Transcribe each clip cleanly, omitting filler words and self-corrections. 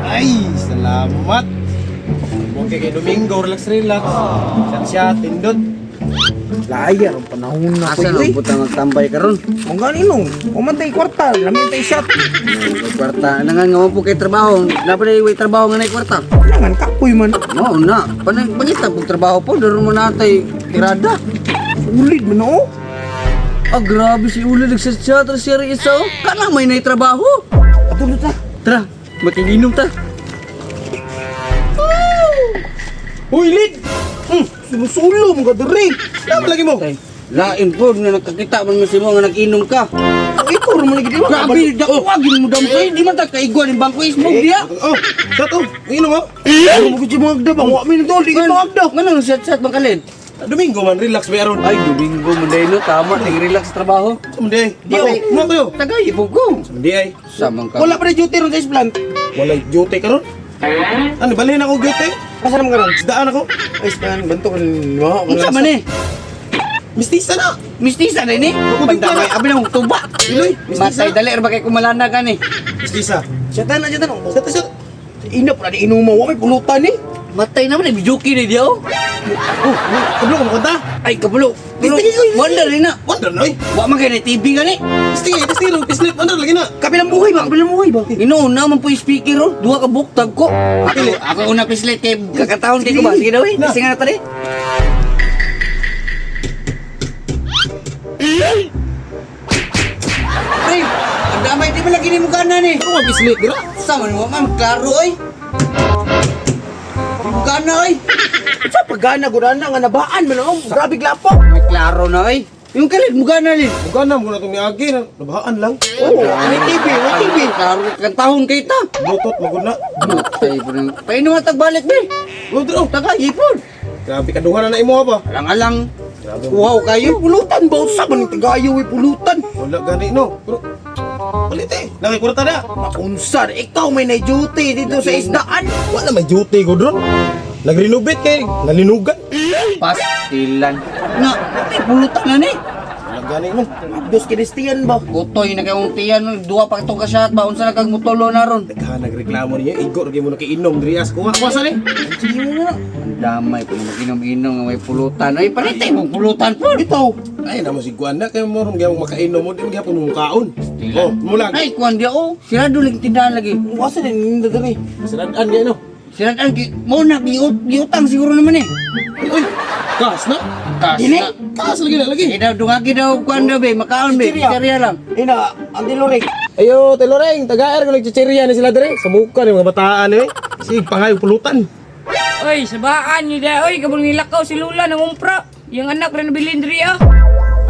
Ay, salamat. Okay kay Domingo, relax relax. Siya siya, tindot. Laya ang panahon na Asa na ang butang magtambay karon? Kung gani no, umantay kwarta, lamin tay shot. May kwarta na nga nga mo po kay trabaho. Napa na way trabaho nga na kwarta. Kailangan kapoy man. Mao na. Panay pangita pug trabaho po daron mo natay tirada. Ulid man oh. Ah, grabe si Uli nagsasya tra siya rin isa oh. Kana may nay trabaho. Atulog ta. Tara, makiginom ta. Uy, Lid! Sumusulo mo ka diri. Tama lagi mo. Tay, lain po na nakakita man mo si mo nga nag-inom ka. Ikaw ra man lagi di ba? Grabe, dakwagin mo damkay. Di man ta kaigwan yung bangko ismog diya. Oh, shot oh. Inom oh. Ano mo gud mga agda ba? Wa mi nito, di mga agda. Nga nang shot-shot bang kalin? Domingo man, relax ba aron? Ay, Domingo mo dahil no. Tama, nag-relax trabaho. Sumdi. Di oh, mo kayo. Tagay, ko. Sumdi ay. Samang ka. Wala pa rin duty ron sa plant. Walay duty karon. Ano balhin ako duty? Asa naman karon? Isdaan ako. Ay, saan banto kan mo. Unsa man eh? Mistisa na. Mistisa na ni. Pandamay, abi na mong tuba. Iloy, mistisa. Matay dali ra ba kay kumalana ka ni. Mistisa. Shatan na shatan. Shot shot. Ina pa ni inumo, wa may pulutan eh. Matay naman eh, bijuki ni diyo. Oh, kablo ko makunta. Ay, kabulo. Wonder rin na. Wonder na oy. Wa man kay na TV ka ni. Sti, sti, pislit, wonder lagi na. Kabilang buhay ba? Kabilang buhay ba? Inoon naman po yung speaker oh. Duha ka buktag ko. Ako una pislit kay kakataon kay ko ba. Sige daw eh. Na. Sige na tali. Ay, ang damay di ba lagi ni mo gana ni? Ano ka pislit dira? Sama ni mo ma'am, klaro oy. Di mo gana oy. Sa pagana gud ana nga nabaan man oh. Grabe glapok. May klaro na oy. Yung kalit mo gana lin. Mugana mo na itong niagi na nabahaan lang. Oh, may TV, may TV. Klaro kantahon kay ta. Bluetooth magud na. Matay po nang. Paino nga tagbalik be. Oh, dira, oh. Taga ipon. Grabe kaduha na na imo ba? Alang-alang. Grabe. Wow kayo. Pulutan ba usa man ni tagayo eh, pulutan. Wala gani no. Pero palit eh. Nakikwarta na. Unsa ikaw may na duty dito sa isdaan. Wala may duty ko dron. Nagrenovate kay nalinugan. Pastilan. Na, may pulutan na ni. Wala gani no. Dos Kristian ba? Kutoy na kayong tiyan, duha pa itong kasyat ba, unsa na kag mutulo na ron. Daghan nagreklamo niya igo ra gyud mo nakiinom diri as kuha kuha sa ni. Sige mo na. Ang damay po na mag-inom-inom nga may pulutan. Ay, palitay mong pulutan po. Ito. Ay namo si Guan na kay mo ron gyud makainom mo di mo gyapon mo kaon. Oh, mulag. Ay, kuwan diya oh. Sirado lagi tindahan lagi. Wasa na ninda diri. Siradan gyud no. Sirado, mo na, giutang siguro naman eh. Uy, kas na. Kas Dili. na. Kas lagi na lagi. Eh daw, dungagi daw, kuwan daw be, makaon be, Chichirya. chichirya lang. Ina, ang dilore. Ayo, Teloreng, taga-air ko nagchichirya ni sila dire. Sa muka ni mga bataan eh. Sig pangayo pulutan. Oy, sabaan niyo da. Oy, kabul nilakaw si Lula ng umpra. Yung anak rin nabilin diri ah.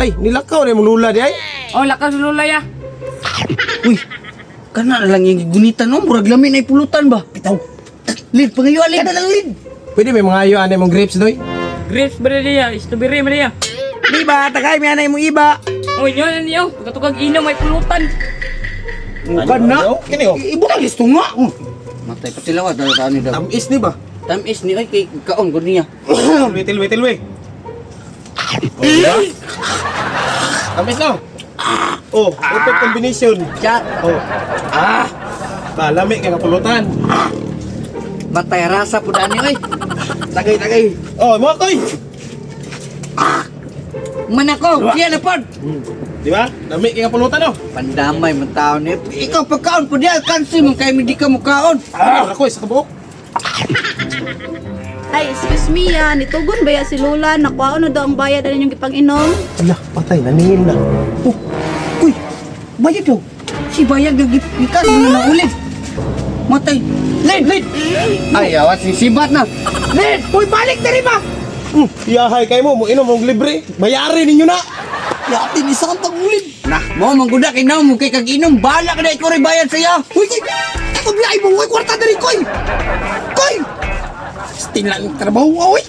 Ay, nilakaw na yung lula di ay. Oh, lakaw si Lula ya. Uy, kana na lang yung gunitan no, murag lami na pulutan ba? Bitaw. Lid, pangayo lid. Kada lang lid. Pwede may mga ayo anay mong grapes doy. Grapes ba diya? Strawberry ba diya? Di ba tagay may anay mo iba. Oy, nyo na niyo. Pagkatukag inom may pulutan. Muka na. Ano? Kini oh. Ibutang listo nga. Matay patilaw daw taon ni daw. Tamis ni ba? Tamis ni oy kay kaon gud niya. Tilwe, tilwe, tilwe. Oh, diba? Tamis na. Oh, perfect combination. Chat. Oh. Ah. Palami kay nga pulutan. Matay rasa pud ani oy. Tagay tagay. Oh, mo koy. Manako, siya na pod. Di ba? Lami kay nga pulutan oh. Pandamay man taon ni. Ikaw pagkaon pud diya kansi man kay hindi ka mukaon. Ah, ako sa kabuok. Ay, excuse me ya, nitugon ba ya si Lola? Nakuha na daw ang bayad na inyong gipang-inom? Ala, patay naningil na. Oh, uy, bayad daw. Si bayag gikas mo na ulit. Matay. Lid, lid. Ay, awas si sibat na. Lid, Uy, balik diri ba? Iyahay kay mo, mo inom mong libre. Bayarin ninyo na. Yati ni Santa ulid. Nah, mo mangguda kay naw mo kay kag inom bala ka na ikaw rin bayad saya. Uy, koy. Ako biyahe mo, uy, kwarta diri koy. Koy. Still lang trabaho, oy.